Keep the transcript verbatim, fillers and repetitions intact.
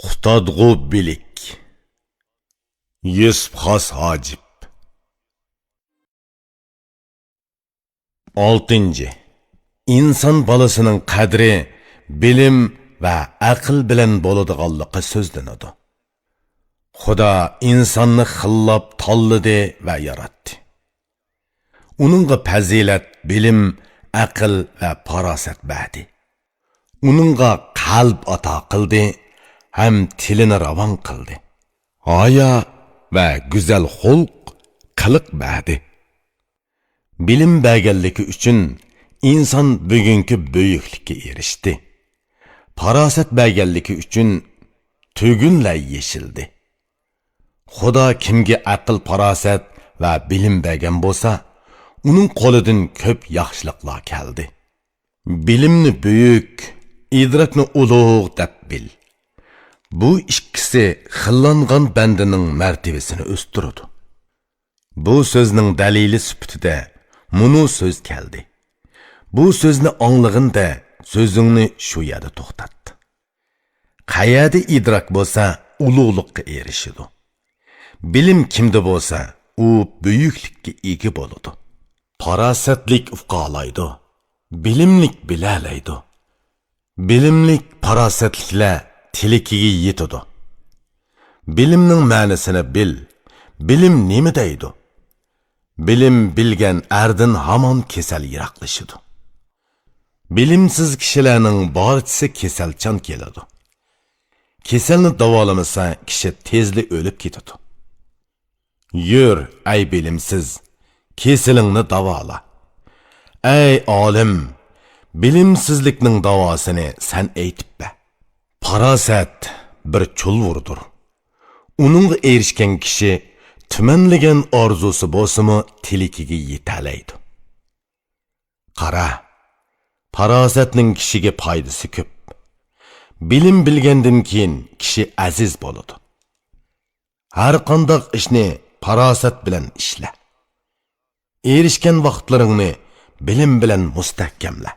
قۇتادغۇ بىلىك. يۈسۈپ خاس ھاجىپ. ئالتىنچى. ئىنسان بالىسىنىڭ قەدرى بىلىم ۋە ئەقىل بىلەن بولىدىغانلىقى سۆزلىنىدۇ. خۇدا ئىنساننى خىللاپ تاللىدى ۋە ياراتتى. ئۇنىڭغا پەزىلەت، بىلىم، ئەقىل ۋە پاراسەت بەردى. ئۇنىڭغا قەلب ئاتا قىلدى ھەم تىلىنى راۋان قىلدى. ھايا ۋە گۈزەل خۇلق، قىلىق بەردى. بىلىم بەرگەنلىكى ئۈچۈن ئىنسان بۈگۈنكى بۈيۈكلۈككە ئېرىشتى. پاراسەت بەرگەنلىكى ئۈچۈن تۈگۈنلەر يېشىلدى. خۇدا كىمگە ئەقىل-پاراسەت ۋە بىلىم بەرگەن بولسا، ئۇنىڭ قولىدىن كۆپ ياخشىلىقلار كەلدى. بىلىمنى بۈيۈك، ئىدراكنى ئۇلۇغ دەپ بىل. بۇ ئىككىسى خىللانغان بەندىنىڭ مەرتىۋىسىنى ئۆستۈرىدۇ. بۇ سۆزنىڭ دەلىلى سۈپىتىدە مۇنۇ سۆز كەلدى. بۇ سۆزنى ئاڭلىغىندا سۆزۈڭنى شۇ يەردە توختات. قەيەردە ئىدراك بولسا، ئۇلۇغلۇققا ئېرىشىدۇ. بىلىم كىمدە بولسا، ئۇ بۈيۈكلۈككە ئىگە بولىدۇ. پاراسەتلىك ئۇقالايدۇ، بىلىملىك بىلەلەيدۇ. بىلىملىك، پاراسەتلىكلەر تىلىكىگە يېتىدۇ. بىلىمنىڭ مەنىسىنى بىل. بىلىم نېمە دەيدۇ؟ بىلىم بىلگەن ئەردىن ھامان كېسەل يىراقلىشىدۇ. بىلىمسىز كىشىلەرنىڭ بارچىسى كېسەلچان كېلىدۇ. كېسەلنى داۋالىمىسا، كىشى تېزلا ئۆلۈپ كېتىدۇ. يۈر، ئەي بىلىمسىز، كېسىلىڭنى داۋالا. ئەي ئالىم، بىلىمسىزلىكنىڭ داۋاسىنى سەن ئېيتىپ بەر. پاراسەت بىر چۇلۋۇردۇر. ئۇنىڭغا ئېرىشكەن كىشى تۈمەنلىگەن ئارزۇسى بولسىمۇ تىلىكىگە يېتەلەيدۇ. قارا، پاراسەتنىڭ كىشىگە پايدىسى كۆپ. بىلىم بىلگەندىن كېيىن كىشى ئەزىز بولىدۇ. ھەر قانداق ئىشنى پاراسەت بىلەن ئىشلە. ئېرىشكەن ۋاقىتلىرىڭنى بىلىم بىلەن مۇستەھكەملە.